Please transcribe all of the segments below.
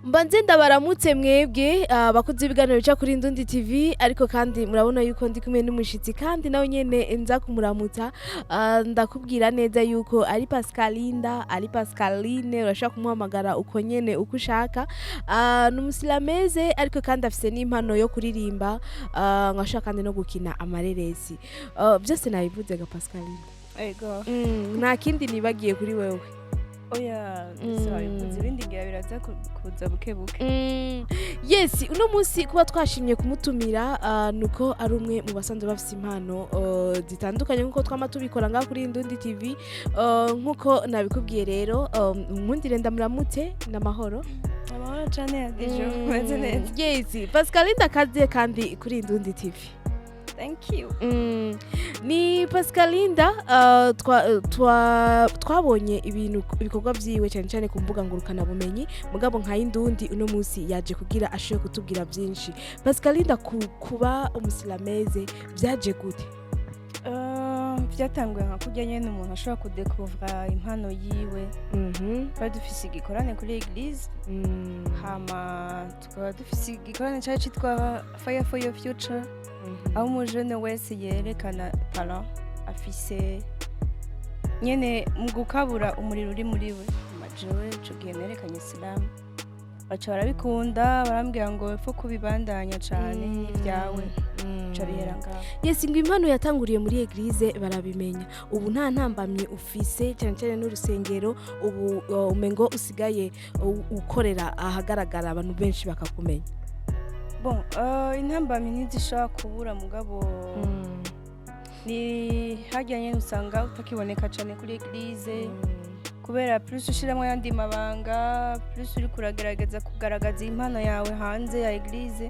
Mbanze ndabaramutse mwebwe abakozi b'ibiganiro bica kuri Indundi TV. Ariko kandi murabona yuko ndi kumwe n'umushitsi, kandi nawe nyene nza kumuramutsa. Ndakubwira neza yuko ari Pascalinda, ari Pascaline, urashobora kumuhamagara uko nyene uko ushaka. Ni umuslameuse, ariko kandi afise n'impano yo kuririmba, nkashobora kandi no gukina amareresi. Byose nabivuze ga Pascaline? Ego. Nta kindi nibagiye kuri wewe? Oya, mbese wabivuze, ibindi ngira biraza kuza buke buke. Yes, uno munsi kuba twashimye kumutumira nuko ari umwe mu basanzwe bafise impano zitandukanye, nkuko twama tubikora ngaha kuri Indundi TV. Nkuko nabikubwiye rero, nkundire ndamuramutse n'amahoro. Amahoro cane ya Dijo, umeze neza? Yes, Pascaline, kaze kandi kuri Indundi TV. Thank you. Ni Pascalinda, twabonye ibintu, ibikorwa vyiwe cyane cyane ku mbuga ngurukana bumenyi, mugabo nka Indundi uno munsi yaje kugira ashoboye kutubwira byinshi. Pascalinda, kuba umuslameuse byaje gute? Vyatanguye nka kurya nyene umuntu ashobora kudekuvra impano yiwe. Twari dufise igikorane kuri église, hama tukaba dufise igikorane cari citwa Fire for Your Future, aho umujene wese yerekana talent afise nyene mu gukabura umuriro uri muri we. Hama jewe ico gihe nerekanye slam, baca barabikunda, barambwira ngo epfo kubibandanya cane n'ivyawe, bica bihera ngaho. Yes, ngo impano yatanguriye muri église barabimenya. Ubu nta ntambamye ufise cyane cyane n'urusengero? Ubu umengo usigaye ukorera ahagaragara, abantu benshi bakakumenya. Bon, intambamyi ntizishobora kubura, mugabo ni harya nyene usanga utakiboneka cane kuri église, kubera plus ushiramwo ayandi mabanga, plus uriko uragerageza kugaragaza impano yawe hanze ya église,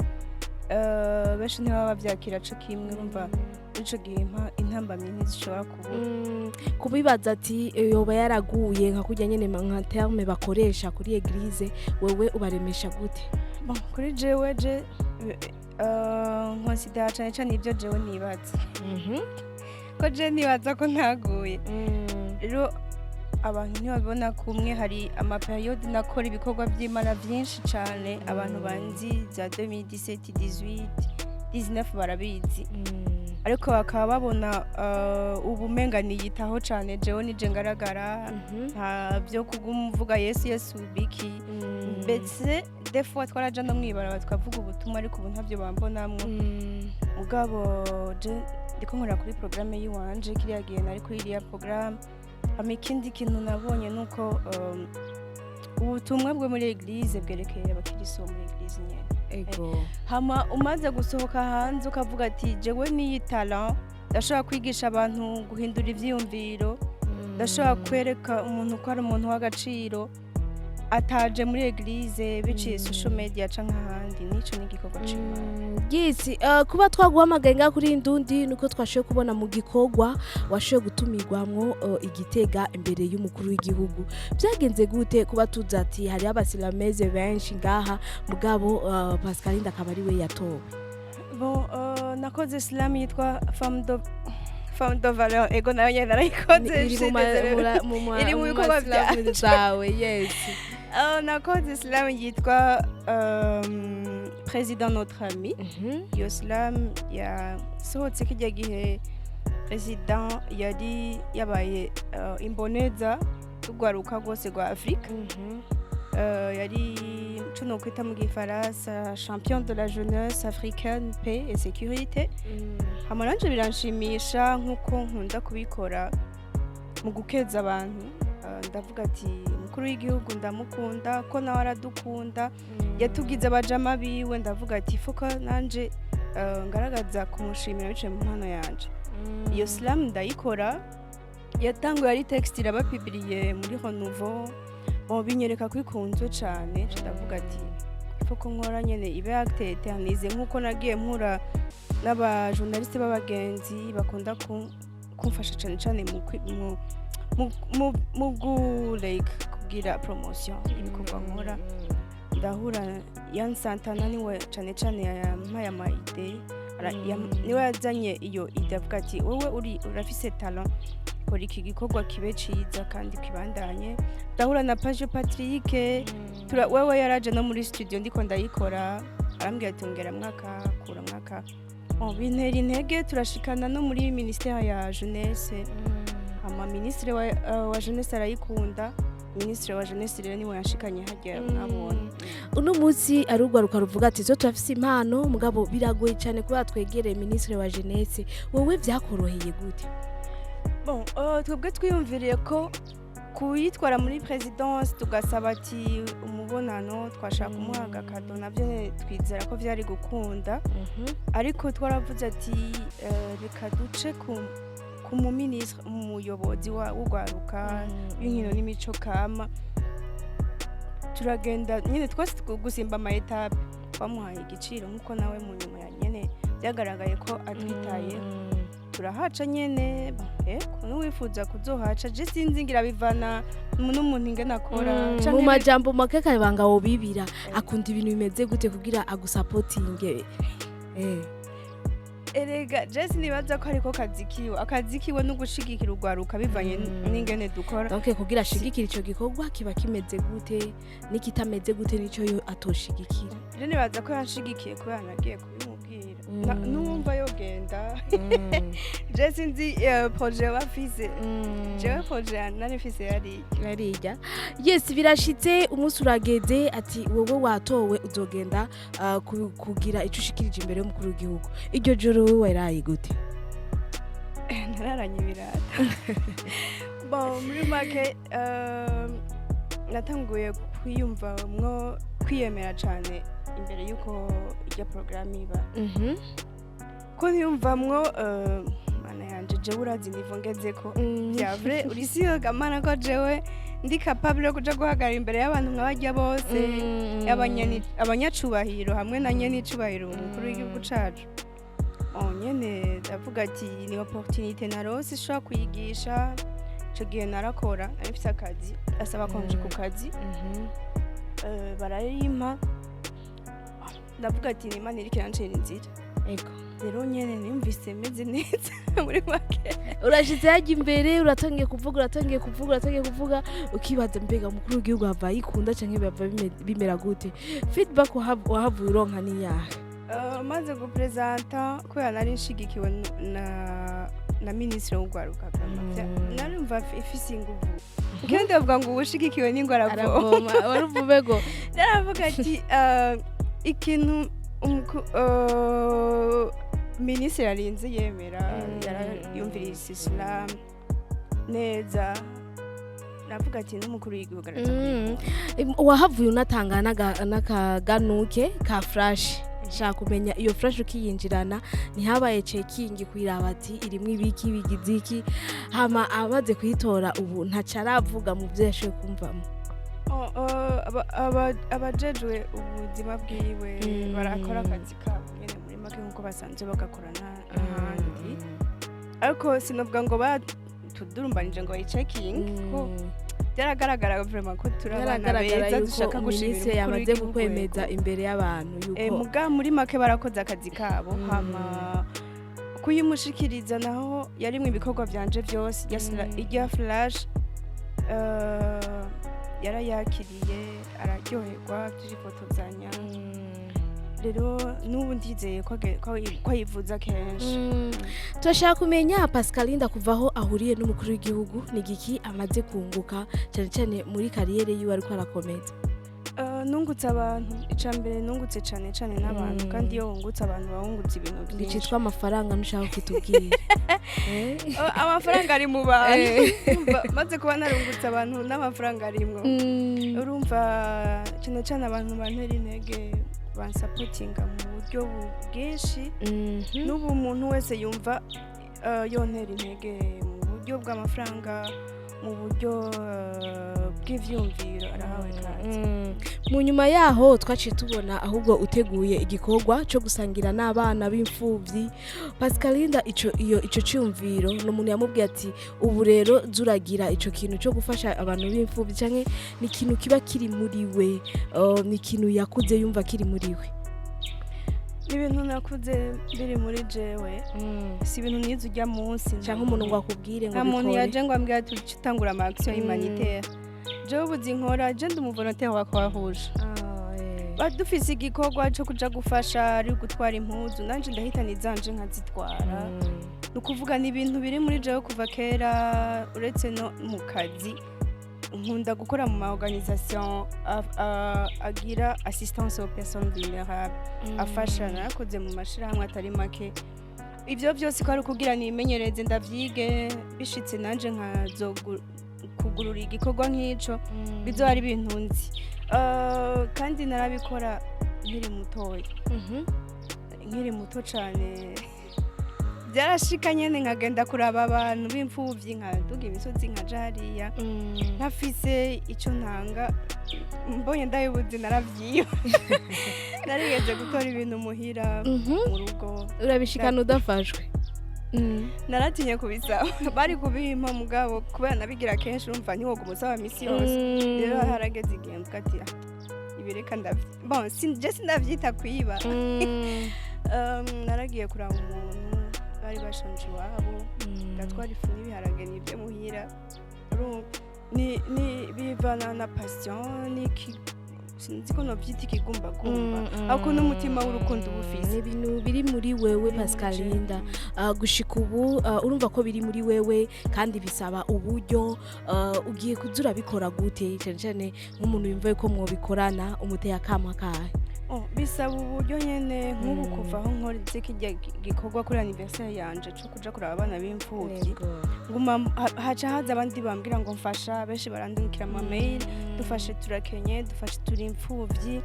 benshi ntibaba bavyakira co kimwe. Urumva muri ico gihe intambamyi ntizishobora kubura. Kubibaza ati yoba yaraguye, nka kurya nyene nka terme bakoresha kuri église, wewe ubaremesha gute? Bon, kuri jewe je nkonsidera cane cane ivyo jewe nibaza, ko je nibaza ko ntaguye. Rero abantu ntibabibona kumwe. Hari amapériodes nakora ibikorwa vy'Imana vyinshi cane, abantu banzi za 2017, 18, 19 barabizi, ariko bakaba babona ubu umenga niyitaho cane, jewe nije ngaragara, nta vyo kuguma uvuga Yesu, Yesu biki. Mbese des fois twaraja no mw'ibarabara tukavuga ubutumwa, ariko ubu ntavyo bambonamwo. Mugabo je ndiko nkorera kuri programme yiwanje, kiriya gihe nari kuri iriya programme. Hama ikindi kintu nabonye nuko ubutumwa bwo muri église bwerekeye abakiristo bo muri église nyene. Hama umaze gusohoka hanze ukavuga ati jewe niyi talent, ndashobora kwigisha abantu guhindura ivyiyumviro, ndashobora kwereka umuntu ko ari umuntu w'agaciro ataje muri église, biciye social media canke ahandi, nico ni igikorwa c'Imana. Yes, kuba twaguhamagaye ngaha kuri Indundi nuko twashoboye kubona mu gikorwa washoboye gutumirwamwo igitega imbere y'umukuru w'igihugu. Byagenze gute kuba tuzi ati hariho abaslameuses benshi ngaha, mugabo Pascaline akaba ari we yatowe? Bon, nakoze slam yitwa Femme de Valeur. Ego, nayo nyene narayikoze. Iri mu Désolée. Iri mu mu bikorwa ma slam zawe, yes. Nakoze slam yitwa Président notre ami. Iyo slam yasohotse kirya gihe président yari yabaye imboneza y'urwaruka rwose rwa Afurika. Yari ico nokwita mu gifaransa champion de la jeunesse africaine, paix et sécurité. Hama nanje biranshimisha, nk'uko nkunda kubikora mu gukeza abantu. Ndavuga ati umukuru w'igihugu ndamukunda, ko nawe aradukunda, yatugize abajama biwe. Ndavuga ati fuka nanje ngaragaza kumushimira biciye mu mpano yanje. Iyo slam ndayikora, yatanguye ari texte, iraba publiée muri Renouveau. Bon, binyereka ko ikunzwe cane. Nca ndavuga ati faut ko nkora nyene ibe acte éternisé, nkuko nagiye mpura n'abajournaliste b'abagenzi bakunda kumfasha cane cane mu like kugira promotion ibikorwa nkora. Ndahura Yan Santana, niwe cane cane yampaye ama idées. Niwe yazanye iyo idée, avuga ati wowe uri urafise talent. Kora iki gikorwa kibe ciza kandi kibandanye. Ndahura na Page Patrick, wewe yaraje no muri studio ndiko ndayikora, arambwira ati: "Ongera mwaka, kura mwaka." Bon, bintera intege, turashikana no muri ministère ya jeunesse. Ama ministre wa jeunesse arayikunda. Ministre wa jeunesse rero niwe yanshikanye harya mwabona. Uno munsi arugwaruka ruvuga ati: "Zo turafise impano, mugabo biragoye cyane kuba twegereye ministre wa jeunesse." Wowe vyakoroheye gute? Bon, twebwe twiyumviriye ko kuyitwara muri présidence, tugasaba ati umubonano, twashaka kumuha agakado, navyo twizera ko vyari gukunda. Ariko twaravuze ati reka duce ku muminisitiri, umuyobozi w'urwaruka, w'inkino n'imico kama. Turagenda nyine twese gusimba ama étapes. Twamuhaye igiciro nk'uko nawe mu nyuma ya nyene byagaragaye ko atwitaye. Turahaca nyene. Eko n'uwifuza kuzohaca, je sinzi, ngira bivana n'umuntu ingene akora. Canke Mu majambo make, kabanga wobibira, akunda ibintu bimeze gute kugira agusapotinge? Erega je sinibaza ko ariko kazi kiwe. Akazi kiwe no gushigikira urwaruka bivanye n'ingene dukora. Donc kugira ashigikire ico gikorwa kiba kimeze gute n'ikitameze gute, nico yo atoshigikira? Je nibaza ko yanshigikiye kubera nagiye kubimubwira. N'uwumva yogenda, je sinzi projet bafise. Jewe projet nari mfise yari Arirya. Yes, birashitse, umunsi urageze ati wowe watowe, uzogenda kugira ico ushikirije imbere y'umukuru w'igihugu. Iryo joro wowe waraye gute? Nararanye ibirata. Bon, muri make, natanguye kwiyumvamwo kwiyemera cane imbere y'uko irya porogaramu iba, ko ntiyumvamwo mana yanje, jewe urazi niveau ngezeko vya vrai, urisiyoga mana, ko jewe ndi capable yo kuja guhagarara imbere y'abantu nka barya bose, abanyacubahiro hamwe na nyenicubahiro umukuru w'igihugu cacu. Oh, nyene ndavuga ati ni opportunité narose ishobora kuyigisha. Ico gihe narakora, nari mfise akazi, asaba congé ku kazi, barayimpa. Ndavuga ati ni Imana iriko irancira inzira. Rero nyene nimvise meze neza muri make. Urashitse hajya imbere, uratangiye kuvuga, uratangiye kuvuga, uratangiye kuvuga, ukibaza: mbega umukuru w'igihugu hava yikunda canke bava bimera gute? Feedback wahavuye uronka ni yahe? Maze gupresenta, kubera nari nshigikiwe na minisitiri w'urwaruka, narumva ifise inguvu. Kandi bavuga ngo uwushigikiwe n'ingwe aravoma. Aravoma, waruvumego. Naravuga ati ikintu minisitiri arinze yemera, yarayumviriza islam neza. Navuga ati n'umukuru w'igihugu araza kuyikunda. Wahavuye unatanga n'akaganuke ka flash. Nshaka kumenya iyo flash ukiyinjirana, ntihabaye checking kuyiraba ati irimwo ibiki, bigize iki? Hama amaze kuyitora ubu ntaco aravuga mu byo yashoboye kumvamo? Oh, abajejwe ubuzima bwiwe barakora akazi kabo nyene muri make nk'uko basanzwe bagakora ahandi, ariko sinovuga ngo batudurumbanije ngo bayicekinge, ko byaragaragara vraiment ko turi abana Byaragaragara beza yuko dushaka gushimira minisitiri umukuru yamaze w'igihugu. kukwemeza Yego. imbere y'abantu yuko Muga muri make barakoze akazi kabo. Hama kuyimushikiriza naho yarimwe ibikorwa vyanje vyose, irya flash, yarayakiriye, araryoherwa, turifotozanya. Rero n'ubu ndizeye ko ayivuza kenshi. Turashaka kumenya Pascalinda kuva aho ahuriye n'umukuru w'igihugu, ni igiki amaze kunguka cyane cyane muri carrière yiwe ariko arakomeza? Nungutse abantu. Ica mbere nungutse cane cane n'abantu. Kandi iyo wungutse abantu bawungutse ibintu byinshi. Bicitwa amafaranga ntushaka kutubwira? Amafaranga ari mu bantu. Urumva, maze kuba narungutse abantu n'amafaranga arimwo. Urumva cyane cyane abantu bantera intege, bansapotinga mu buryo bwinshi. N'ubu umuntu wese yumva yontera intege mu buryo bw'amafaranga, mu buryo bw'ivyumviro, arahawe kazi. Mu nyuma yaho twaciye tubona ahubwo uteguye igikorwa cyo gusangira n'abana b'imfuvyi. Pascalinda, ico iyo ico cyumviro ni umuntu yamubwiye ati ubu rero zuragira ico kintu cyo gufasha abantu b'imfuvyi, canke ni ikintu kiba kiri muri we, ni ikintu yakuze yumva kiri muri we? Ibintu nakuze biri muri jewe, si ibintu nize ujya munsi. Canke umuntu ngo akubwire ngo Nta muntu bikore. yaje ngo ambwire ati uce utangura ama action humanitaire. Jewe ubuzi nkora, je ndi umuvolontaire wa Croix Rouge. Ah, eh. Dufise igikorwa co kuja gufasha, ari gutwara impuzu, nanje ndahitana izanje nkazitwara. Ni ukuvuga ni ibintu biri muri jewe kuva kera. Uretse no mu kazi, nkunda gukora mu ma organisation agira assistance aux personnes vulnérables, afasha. Narakoze mu mashirahamwe atari make. Ibyo byose ko ari ukugira nimenyereze, ndavyige, bishitse nanje nkazo kugurura igikorwa nk'ico, bizo ari ibintu nzi. Kandi narabikora nkiri mutoya, nkiri muto cane. Byarashika nyene nkagenda kuraba abantu b'imfuvyi, nkaduga imisozi nkaja hariya, ntafise ico ntanga. Mbonye ndabibuze, naravyiba. Narigeze gutora ibintu muhira, mu rugo. Urabishikana udafashwe. Naratinye kubisaba. Bari kubimpa, mugabo kubera nabigira kenshi, urumva ntiwoga umusaba misi yose. Rero harageze igihe mvuga ati: "Ah, ibi reka ndavyi." Bon, je sindavyita kwiba. Naragiye kuraba umuntu bari bashonje iwabo, ndatwara ifu n'ibiharage n'ibyo muhira. Urumva, ni bivana na passion, n'iki, sinzi ko novyita ikigumbagumba, ariko n'umutima w'urukundo uba ufise. Ni ibintu biri muri wewe. Biri muri Pascalinda, jewe. Gushika ubu, urumva ko biri muri wewe kandi bisaba uburyo. Ugiye kuza urabikora gute? Cyane cyane nk'umuntu yumva ko mwobikorana, umuteye akamo akahe? Oh, bisaba uburyo nyene. Nk'ubu kuva aho nkoze kirya gikorwa kuri anniversaire yanje co kuja kuraba abana b'imfuvyi, nguma haca haza abandi bambwira ngo mfasha. Benshi barandungikira ama mail: "Dufashe, turakenye, dufashe, turi imfuvyi."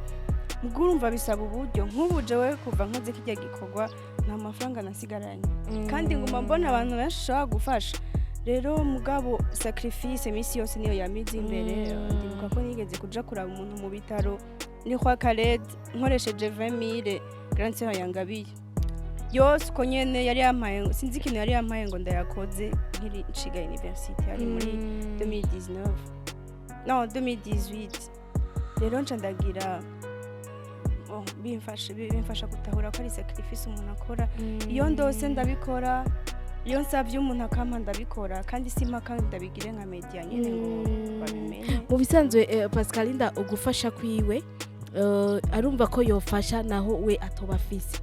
Ubwo urumva bisaba uburyo. Nk'ubu jewe kuva nkoze kirya gikorwa nta mafaranga nasigaranye, kandi nguma mbona abantu benshi ushobora gufasha. Rero mugabo sacrifice misi yose niyo yamize imbere. Ndibuka ko nigeze kuja kuraba umuntu mu bitaro ni kwa Khaled, nkoresheje 20000 grande sœur yangabiye yose uko nyene yari yampaye. Sinzi ikintu yari yampaye ngo ndayakoze nkiri nshiga university, yari muri 2019, no 2018. Rero nca ndagira, oh, bimfasha gutahura ko ari sacrifice umuntu akora. Iyo ndose ndabikora, iyo nsavye umuntu akampa ndabikora, kandi simpaka ndabigire nka media nyene ngo babimenye. Mu bisanzwe, Pascalinda, ugufasha kwiwe, arumva ko yofasha naho we atoba afise.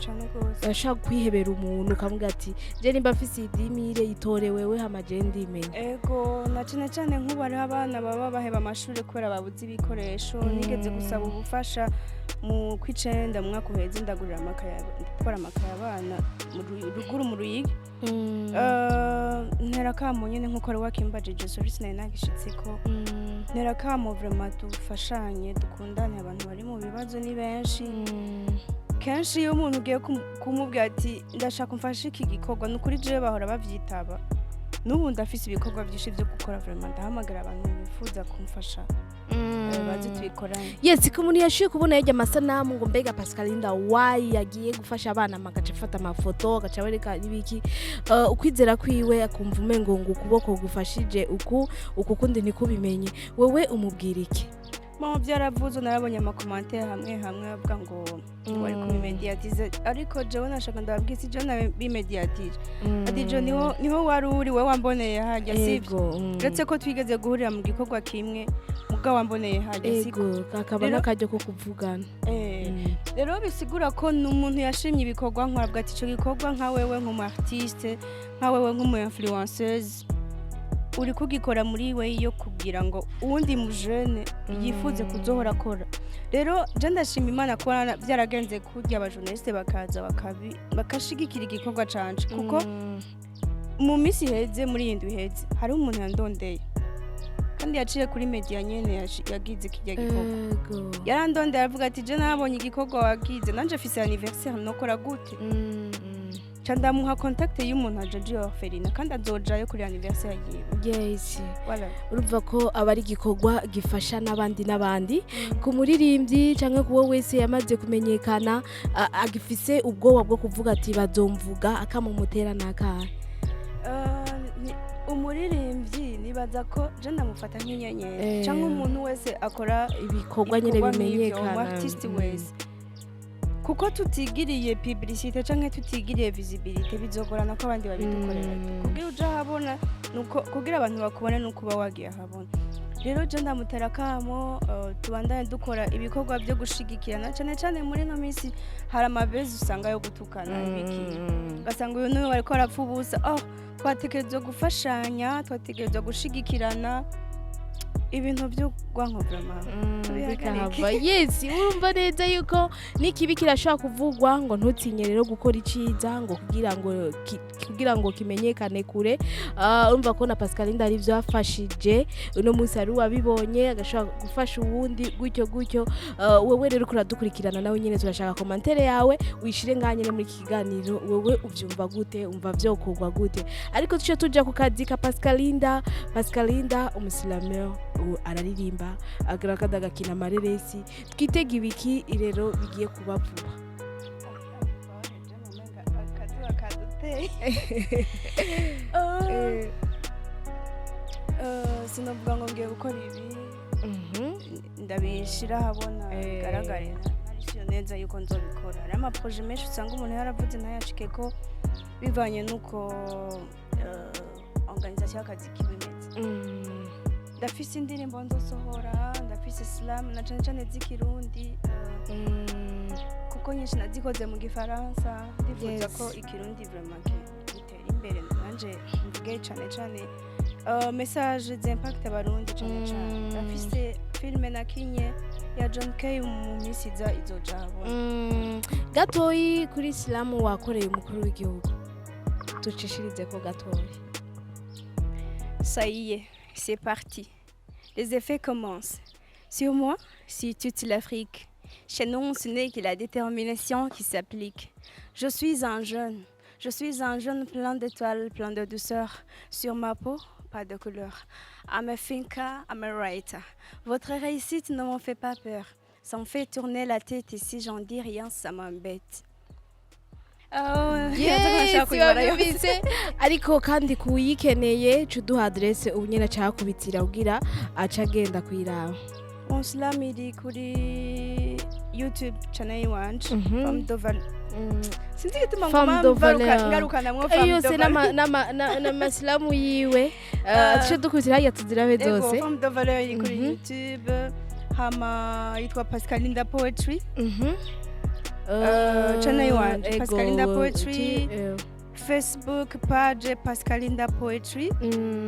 Cane gose. Ashaka kwihebera umuntu, ukamubwira ati: "Je nimba afise idimire, yitore wewe, hama je ndimenya." Ego, na cane cane nk'ubu hariho abana baba baheba amashuri kubera babuze ibikoresho. Nigeze gusaba ubufasha mu kw'icenda mu mwaka uheze, ndagurira amakaye, ndatwara amakaye abana mu ruguru mu Ruyigi. Ntera kamo nyene nkuko wari wakimbajije, sorry sinari nagishitseko. Ntera kamo vraiment dufashanye, dukundane. Abantu bari mu bibazo ni benshi. Kenshi iyo umuntu ugiye kumubwira ati: "Ndashaka umfashe iki gikorwa", ni ukuri jewe bahora bavyitaba. N'ubu ndafise ibikorwa vyinshi vyo gukora. Vraiment ndahamagara abantu bifuza kumfasha, baze tubikorane. Yes, ku muntu yashoboye kubona yarya amasanamu ngo mbega Pascalinda wayi yagiye gufasha abana, agaca afata amafoto, agaca abereka n'ibiki, ukwizera kwiwe akumva umengo ngo ukuboko gufashije uku uku kundi ntikubimenye, wewe umubwira iki? Bon, byaravuze, narabonye amacommentaires hamwe hamwe avuga ngo wari kubimediatize, ariko jewe nashaka ndababwira si jewe nabimediatije. Ati jo niho wari uri, wewe wamboneye harya, sivyo? Ego. Uretse ko twigeze guhurira mu gikorwa kimwe, mugabo wamboneye harya, siko? Ego, kakaba n'akaryo ko kuvugana. Rero bisigura ko ni umuntu yashimye ibikorwa nkora, avuga ati ico gikorwa nka wewe nk'umu artiste, nka wewe nk'umu influenceuse, uri kugikora muri we yo kugira ngo uwundi mujene yifuze kuzohora akora. Rero je ndashima Imana kuba byaragenze kurya, abajournaliste bakaza bakashigikira igikorwa canje, kuko mu minsi iheze, muri iyi ndwi iheze, hariho umuntu yandondeye kandi yaciye kuri media nyene yagize kirya gikorwa. Yarandondeye aravuga ati: "Je nabonye igikorwa wagize, nanje mfise anniversaire, nokora gute?" Ca ndamuha contact y'umuntu ajeje iyo orphelinat, kandi azojayo kuri anniversaire yiwe. Voilà. Urumva ko aba ari igikorwa gifasha n'abandi n'abandi. Ku muririmbyi cyangwa kuwo wese yamaze kumenyekana, agifise ubwoba bwo kuvuga ati bazomvuga, akamumutera n'akahe? Umuririmbyi nibaza ko je ndamufata nk'inyenyeri, canke umuntu wese akora ibikorwa nyine ibikorwa nk'ivyo, bimenyekana. Umu artiste wese. Kuko tutigiriye publicité canke tutigiriye visibilité, bizogorana ko abandi babidukorera. Kugira uje ahabona nuko, kugira abantu bakubone nuko uba wagiye ahabona. Rero je ndamutera akamo, tubandanye dukora ibikorwa byo gushigikirana, cane cane muri ino minsi hari amabezi usanga yo gutukana, ibiki, ugasanga uyu niwe bariko barapfa ubusa. Oh, twategerezwa gufashanya, twategerezwa gushigikirana. Ibintu by'urwanko vraiment tubihagarike. Bikahava. Yes, urumva neza yuko n'ikibi kirashobora kuvugwa, ngo ntutinye rero gukora iciza ngo kugira ngo kimenyekane kure. Urumva ko na Pascaline ari byo yafashije, uno munsi ari uwabibonye agashobora gufasha uwundi gutyo gutyo. Wewe rero kuradukurikirana, nawe nyine turashaka commentaire yawe, wishire ngaha nyine muri iki kiganiro. Wewe uvyumva gute? Umva vyokorwa gute? Ariko tuce tuja ku kazi ka Pascalinda. Pascalinda umusilameur, ubu araririmba, agaragara, agakina amareresi. Twitega ibiki rero bigiye kuba vuba? Akazuba kaduteye. Sinavuga ngo ngiye gukora ibi, ndabishira ahabona bigaragare, ntarisiyo neza yuko nzobikora. Hariho amaprojets menshi usanga umuntu yaravuze ntayashike ko bivanye n'uko organisation y'akazi kiba imeze. Ndafise indirimbo nzosohora, ndafise slam na cane cane z'ikirundi, kuko nyinshi nazikoze mu gifaransa. Ndifuza ko ikirundi vraiment gitera imbere, nanje mvuge cane cane message z'impact abarundi cane cane. Ndafise filme nakinye ya John Kay, mu minsi iza izoja ahabona. Gatoyi kuri isilamu wakoreye umukuru w'igihugu, ducishirize ko gatoyi. Ça y est, c'est parti. Les effets commencent. Sur moi, sur toute l'Afrique. Chez nous, ce n'est que la détermination qui s'applique. Je suis un jeune. Je suis un jeune plein d'étoiles, plein de douceur. Sur ma peau, pas de couleur. I'm a thinker, I'm a writer. Votre réussite ne m'en fait pas peur. Ça me fait tourner la tête et si j'en dis rien, ça m'embête. Oh, Yes, wabyumvise. Ariko kandi kuyikeneye, cuduha adresse ubu nyene acakubitira kugira aca agenda kuyiraba. Mon slam iri kuri YouTube channel iwanje, Femme de Valeur. Sinzi igituma Femme nguma de Valeur. ngarukanamwo Ayo Femme de yose Valeur. n'amasilamu yiwe. Tuce dukubitira hariya tuzirabe Ego, zose. Femme de Valeur iri kuri YouTube, hama yitwa Pascalinda Poetry. Channel iwanje, Ego, Pascalinda Poetry. Facebook page Pascalinda Poetry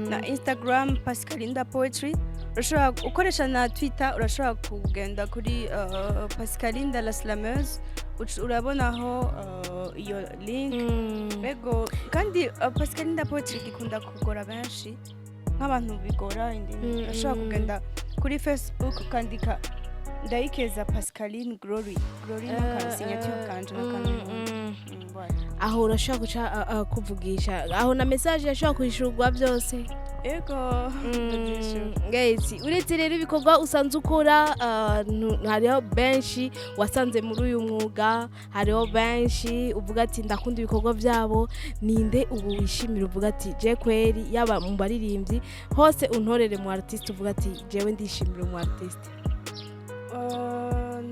na Instagram Pascalinda Poetry. Urashobora ukoresha na Twitter, urashobora kugenda kuri Pascalinda la slameuse, urabonaho iyo link. Ego, kandi Pascalinda Poetry gikunda kugora benshi, nk'abantu bigora indimi. Urashobora kugenda kuri Facebook ukandika Ndayikeza Pascaline Glory. Glory n'aka signature kanje n'akantu. Voilà. Aho urashobora guca kuvugisha aho na message yashobora kwishurwa byose. Ego, ndazishura. Guys, uretse rero ibikorwa usanzwe ukora, hariho benshi wasanze muri uyu mwuga, hariho benshi uvuga ati ndakunda ibikorwa byabo. Ninde ubu wishimira, uvuga ati je kweri, yaba mu baririmbyi hose, untorere mu artiste uvuga ati jewe ndishimira umu artiste?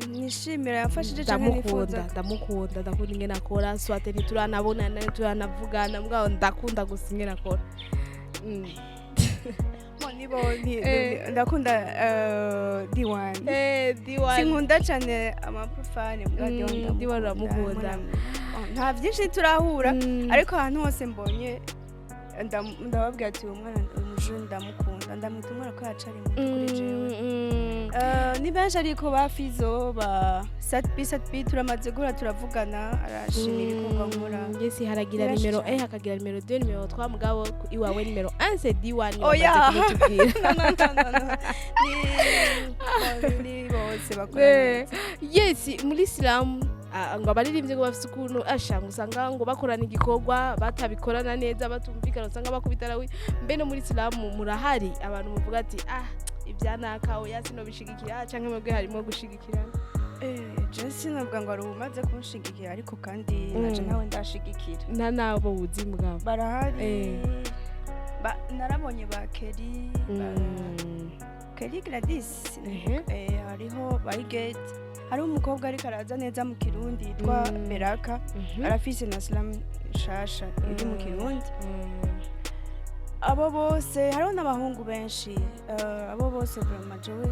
Nishimira yamfashije cyane, Ndamukunda, nifuza ndamukunda, ndakunda ingene akora, soit ntituranabonana, ntituranavugana, mugabo ndakunda gusa ingene akora. Mo, nibo ndakunda D1. D1. Sinkunda cyane amaprofane mbwa D1. D1 uramukunda. Nta byinshi turahura, ariko ahantu hose mbonye ndababwira ati uyu mwana, uyu mujene ndamukunda, ndamwita umwana ko yacari muto kuri jewe. Ni benshi, ariko ba Fizo, ba Satbi, Satbi turamaze guhura, turavugana, arashima ibikorwa nkora. Yes, haragira Ni benshi nimero cyane. 1, hakagira nimero 2, nimero 3, mugabo iwawe nimero 1 c'est D1. Oya. Wamaze kubitubwira. No, no, no, no, no. Ni bose bakora neza. Yes, muri Islam ngo abaririmbyi ngo bafise ukuntu asha ngo usanga ngo bakorana igikorwa batabikorana neza, batumvikana, usanga bakubitana. Mbe no muri Islam murahari abantu muvuga ati ah, ibyanaka oya, sinobishigikira, canke mwebwe harimo gushigikirana? Je sinavuga ngo hari umaze kunshigikira, ariko kandi naje nawe ndashigikira. Nta nabo wuzi mugabo? Barahari. Eh. Narabonye ba Keri, ba Kelly Gladys. Hariho Baigate, hariho umukobwa ariko araza neza mu Kirundi yitwa Beraka, arafise na slam nshasha iri mu Kirundi. Abo bose, hariho n'abahungu benshi, abo bose vraiment jewe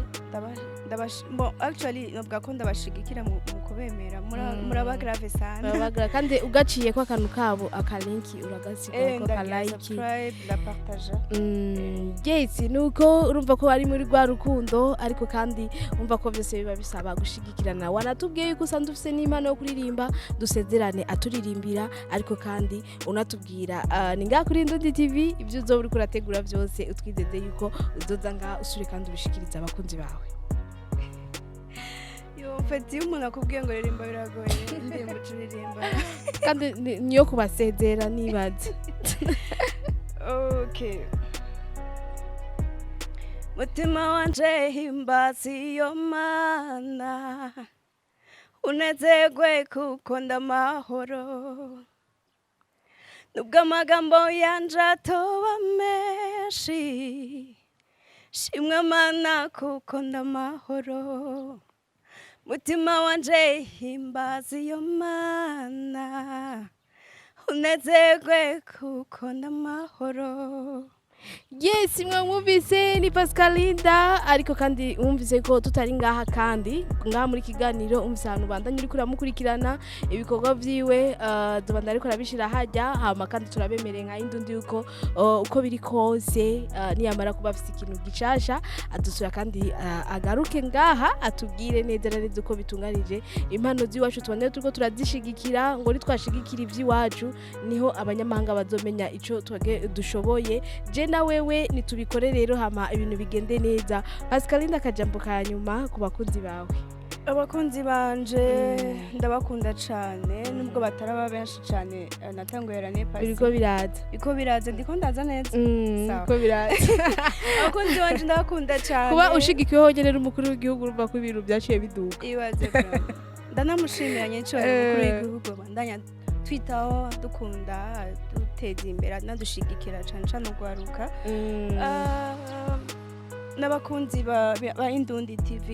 bon, actually novuga ko ndabashigikira mu kubemera. Muraba grave sana. Barabagra kandi ugaciye ko akantu kabo, akalinki uragasiga ko ndagira akalike. Subscribe, ndapartage. Yes, nuko urumva ko ari muri rwa rukundo, ariko kandi umva ko byose biba bisaba gushigikirana. Wanatubwiye yuko usanzwe ufise n'impano yo kuririmba, dusezerane aturirimbira, ariko kandi unatubwira ni ngaha kuri Indundi TV, ibyo uzoba uriko urategura byose utwizeze yuko uzoza ngaha usure kandi ubishikiriza abakunzi bawe. Yo, mfite iyo umuntu akubwiye ngo ririmba biragoye, indirimbo uririmba. Kandi niyo kubasezera nibaze. Okay. Mutima wanje himbaza iyo Mana, unezerwe kuko ndamahoro, nubwo amagambo yanje atoba menshi, shimwe Mana kuko ndamahoro. Mutima wanje himbaza iyo Mana, unezerwe kuko ndamahoro. Yes, mwamwumvise ni Pascalinda, ariko kandi wumvise ko tutari ngaha kandi ngaha muri kiganiro, umvise ahantu bandanye uriko uramukurikirana ibikorwa vyiwe, tubandanya ariko arabishira hajya hama, kandi turabemereye nka Indundi yuko uko biri kose, niyamara kuba afise ikintu gishasha adusura kandi agaruke ngaha atubwire neza na neza uko bitunganije impano z'iwacu. Tubandanye turiko turazishigikira, ngo nitwashigikira ivy'iwacu niho abanyamahanga bazomenya ico twebwe dushoboye. Je na wewe nitubikore rero, hama ibintu bigende neza. Pascaline, akajambo ka nyuma ku bakunzi bawe. Abakunzi banje, ndabakunda cane nubwo bataraba benshi cane. Natanguye l'année passée. Biriko biraza. Biko biraza, ndiko ndaza neza. Sawa. Biriko biraza. Abakunzi banje ndabakunda cane. Kuba ushigikiwe honyene n'umukuru w'igihugu, urumva ko ibintu byaciye biduka. Ibaze vraiment. Ndanamushimira nyinshi umukuru w'igihugu, bandanya twitaho, dukunda, duteza imbere, anadushigikira cane cane urwaruka. N'abakunzi ba Indundi TV,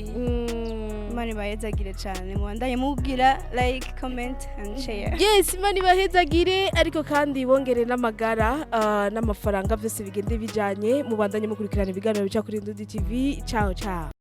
Imana ibahezagire cane, mubandanye mubwira like, comment and share. Yes, Imana ibahezagire, ariko kandi bongere n'amagara n'amafaranga, byose bigende bijanye. Mubandanye mukurikirana ibiganiro bica kuri Indundi TV. Ciao ciao.